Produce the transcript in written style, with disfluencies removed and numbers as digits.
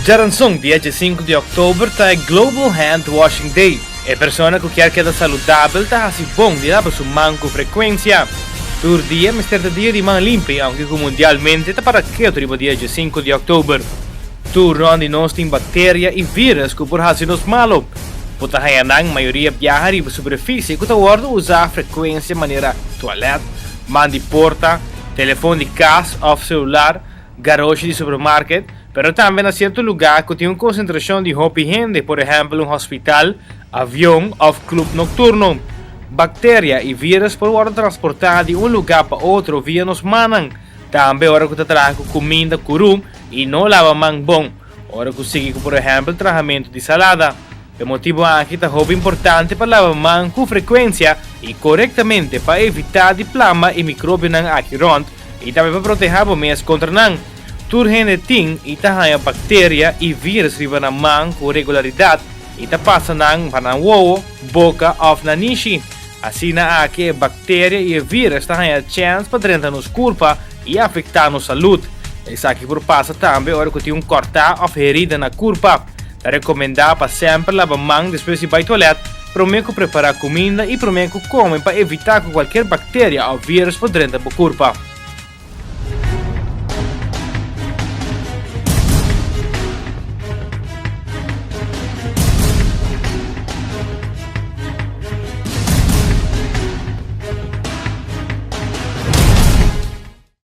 Djaranson, dia 5 di òktober, ta e Global Hand Washing Day. E persona ku kier keda saludabel ta hasi bon di laba su man ku frekuensia. Tur dia mester ta dia di man limpi, aunke ku mundialmente ta para ketu riba dia 5 di òktober. Tur rònt di nos tin bakteria i vírus ku por hasi nos malu. Bo ta haña nan mayoria biaha riba superfisie ku ta wòrdu usá frekuensia manera tualèt, man di porta, telefon di kas òf selular, garoshi di supermarket, pero tambe na sierto lugá ku tin un konsentrashon di hopi hende, por ehèmpel un hospital, avion òf klup nokturno. Bakteria i vírus por wòrdu transportá di un lugá pa otro via nos mannan, tambe ora ku ta traha ku kuminda kurú i no laba man bon, ora ku sigui ku por ehèmpel trahamentu di salada. E motibu aki ta hopi importante pa laba man ku frekuensia i korektamente pa evitá di plama e mikrobionan aki rònt i tambe pa protehá bo mes kontra nan. Tur hende tin i ta haña bakteria i vírus riba nan man ku regularidat i ta pasa nan pa nan wowo, boka òf nanishi. Asina aki e bakteria i e vírus ta haña chèns pa drenta nos kurpa i afektá nos salud. Esaki por pasa tambe ora ku tin un kòrtá òf herida na kurpa. Ta rekomendá pa semper laba man despues di bai tualèt, promé ku prepará kuminda i promé ku kome pa evitá ku kualkier bakteria òf vírus por drenta bo kurpa.